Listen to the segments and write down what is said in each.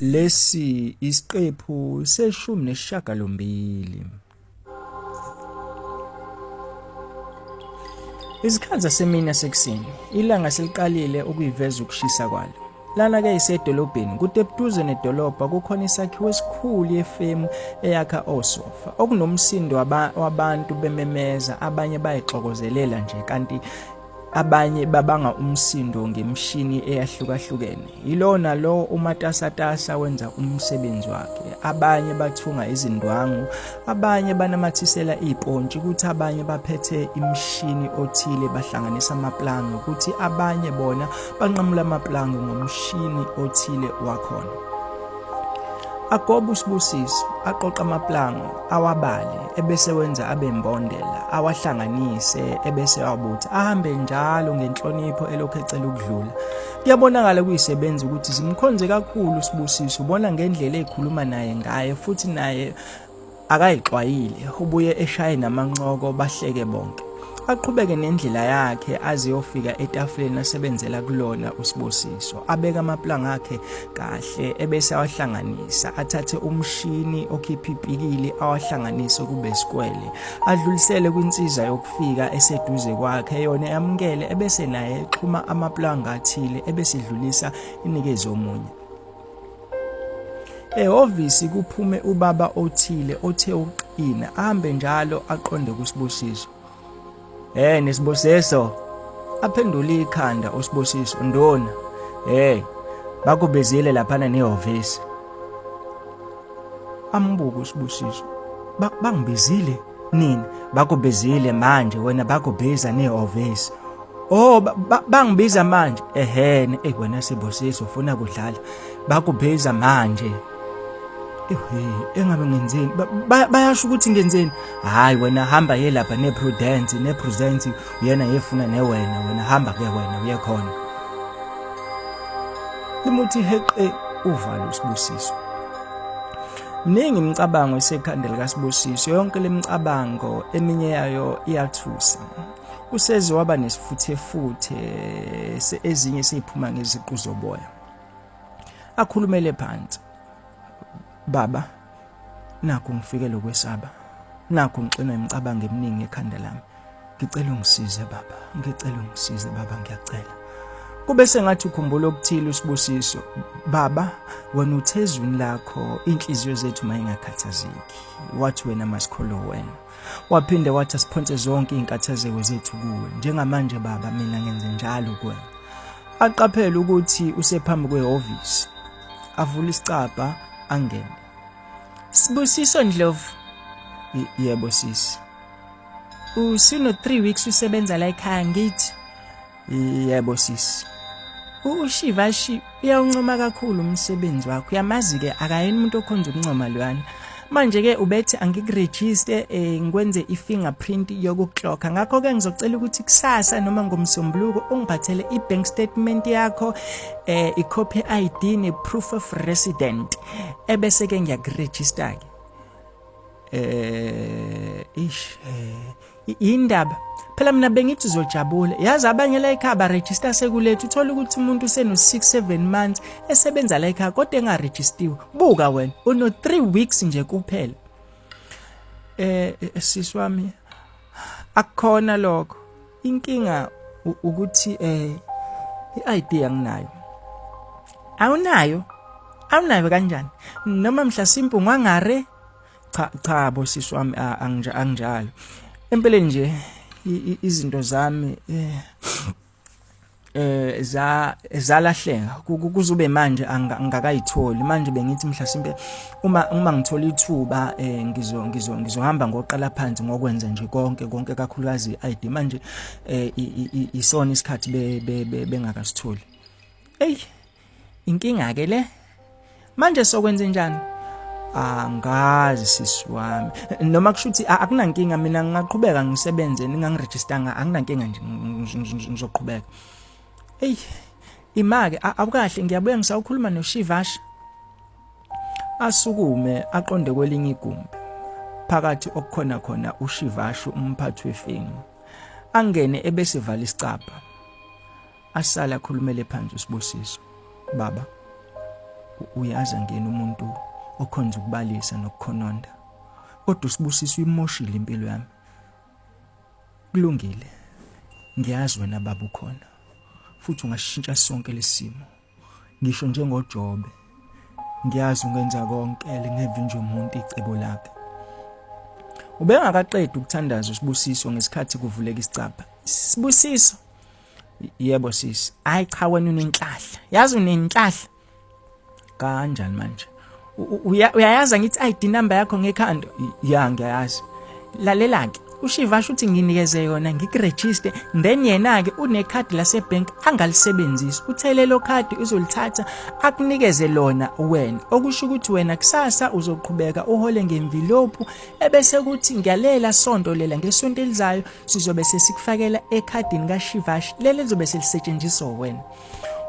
Lesi isiqephu seshumi nesishiyagalombili. Izikhathi zasemini yasekuseni, ilanga seliqalile ukuyiveza ukushisa kwalo. Lana-ke isedolobheni, kude buduze nedolobha kukhona isakhiwo esikhulu yefemu eyakha osofa, okunomsindo wabantu bememeza, abanye bayixokozelela nje kanti abanye babanga umsindo ngemishini eyahlukahlukene. Yilowo nalowo umatasatasa wenza umsebenzi wakhe. Abanye bathunga izindwangu, abanye banamathisela ipontshi, kuthi abanye baphethe imishini othile bahlanganisa amaplango, kuthi abanye bona banqamula amaplango ngomshini othile wakhona. Agobe uSibusiso, aqoqe amaplango, awabale, ebese wenza abe imbondela, awahlanganise, ebese awabutha, ahambe njalo ngenhlonipho elokhu ecela ukudlula. Kuyabonakala kuyisebenzi ukuthi zimkhonze kakhulu uSibusiso, ubona ngendlela ekhuluma naye ngaye futhi naye Akayixwayile, ubuye eshaye namancoko bahleke bonke. Aqhubeke nendlela yakhe aze yofika etafuleni asebenzela kulona uSibusiso. Abeke amaplanga akhe kahle ebese awahlanganisa, athathe umshini okhipha ipikili awahlanganise kube sikwele. Adlulisele kwinsiza yokufika eseduze kwakhe yona yamukele ebese naye exhuma amaplanga athile ebese idlulisa inikeze omunye. Ehhovisi kuphume ubaba othile othe uqina ahambe njalo aqonde kuSibusiso. Eh nesibusiso aphendule ikhanda uSibusiso ndona. Hey bakubizile laphana nehhovisi. Ambuke uSibusiso. Bangibizile nini? Bakubizile manje wena bakubiza nehhovisi. Oh bangibiza manje ehene ey wena Sibusiso ufuna kudlala bakubiza manje ehe engabe ngenzeni bayasho ukuthi ngenzeni hayi wena hamba ye lapha ne prudence ne prudence uyena yefuna newena wena hamba ke wena uye khona limuthi heqe uvalo uSibusiso Mningi imicabango esekhanda likaSibusiso yonke lemicabango eminye yayo iyathusa Useze waba nesifuthefuthe ezinye seyiphuma ngeziqu zoboya. Akhulumele phansi. Baba, nakhu ngifike lokwesaba. Nakhu ngixinwa imicabango eminingi ekhanda lami. Ngicela ungisize baba, ngicela ungisize baba, ngiyacela. Kube sengathi ukhumbula okuthile uSibusiso. Baba, wena uthe ezwini lakho inhliziyo zethu mayingakhathazeki. Wathi wena masikholwe wena. Waphinde wathi asiphonse zonke izinkathazeko zethu kuwe. Njengamanje baba mina ngenze njalo kuwena. Aqaphele ukuthi usephambi kwehhovisi. Avule isicabha angene. Sibusiso Ndlovu. Yebo sisi. Usuno 3 weeks usebenza la ekhaya ngithi. Yebo sisi. UShivashi uyawuncoma kakhulu umsebenzi wakho. Uyamazi-ke akayena umuntu okhonza ukuncoma loyana. Manje-ke ubethi angikurejiste eh, ngikwenze i-fingerprint yokuklokha. Ngakho-ke ngizocela ukuthi kusasa noma ngomsombuluko ungiphathele i-bank statement yakho, eh, i-copy ID ne-proof of resident. Ebese-ke ngiyakurejista-ke. Eh, ish, eh, Indaba phela mina bengithi uzojabula yazi abanye la ekhaya baregister sekuletha uthola ukuthi umuntu useno 6 7 months esebenza la ekhaya kodwa engaregistiwe buka wena uno 3 weeks nje kuphela eh, eh sisi wami akukhona lokho inkinga ukuthi eh i-ID anginayo awunayo awunayo kanjani noma mhlasimpe ungangare Cha cha bo sisi wami anginjalo. Empeleni nje izinto zami eh, eh za zalahleka kuzube manje angakayitholi manje bengithi mhlasimpe uma uma ngithola ithuba eh ngizo ngizo ngizohamba ngoqala phansi ngokwenza nje konke konke kakhulukazi ID manje eh isona isikhathi bengakasitholi ey Inkinga ke le. Manje sokwenze njani? Angazi sisi wami. Noma kusho ukuthi akunankinga mina ngingaqhubeka ngisebenze ningangirejistanga anginankinga nje ngizoqhubeka. Hey imake awukahle ngiyabuya ngisawukhuluma noShivash. Asukume aqonde kwelinye igumbi. Phakathi okukhona khona uShivash umphathi wefemu. Angene ebese vala isicabha. Asale akhulumele phansi uSibusiso. Baba. Uyazi angena umuntu okhonza ukubalisa nokukhononda. Kodwa uSibusiso uyimoshile impilo yami. Kulungile. Ngiyazi wena baba ukhona. Futhi ungashintsha sonke lesimo. Ngisho njengoJobe. Ngiyazi ungenza konke lingevinjwe umuntu icebo lakhe. Ubengakaqedi ukuthandaza uSibusiso ngesikhathi kuvuleka isicabha. Sibusiso. Yebo sisi. Hayi cha wena unenhlahla. Yazi unenhlahla. Kanjani manje? Uyayazi ngithi ID number yakho ngekhanda? Ya ngiyayazi. Lalela ke. UShivasha uthi nginikeze yona ngikuregister then yena ke unekhadi lasebank angalisebenzisi. Uthe lelo khadi uzolithatha akunikeze lona wena. Okusho ukuthi wena kusasa uzoqhubeka uhole ngemvilophu ebese kuthi ngiyalela sonto lela ngesonto elizayo sizobe sesikufakela ekhadini kaShivashi leli lizobe selisetshenziswa wena.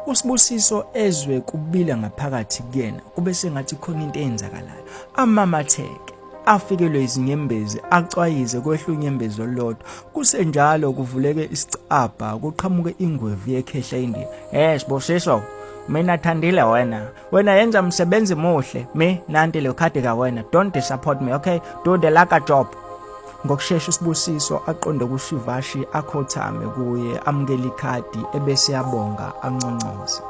USibusiso ezwe kubila ngaphakathi kuyena kube sengathi khona into eyenzakalayo. Amamatheke afikelwe izinyembezi acwayize kwehla unyembezi olulodwa kusenjalo kuvuleke isicabha kuqhamuke ingwevu yekhehla indiya eh Sibusiso mina thandile wena wena yenza umsebenzi muhle mi nanti lo khadi kawena don't disappoint me okay do the like a job ngokushesha uSibusiso aqonde kuShivashi akhothame kuye amukele ikhadi ebese yabonga anconcoze.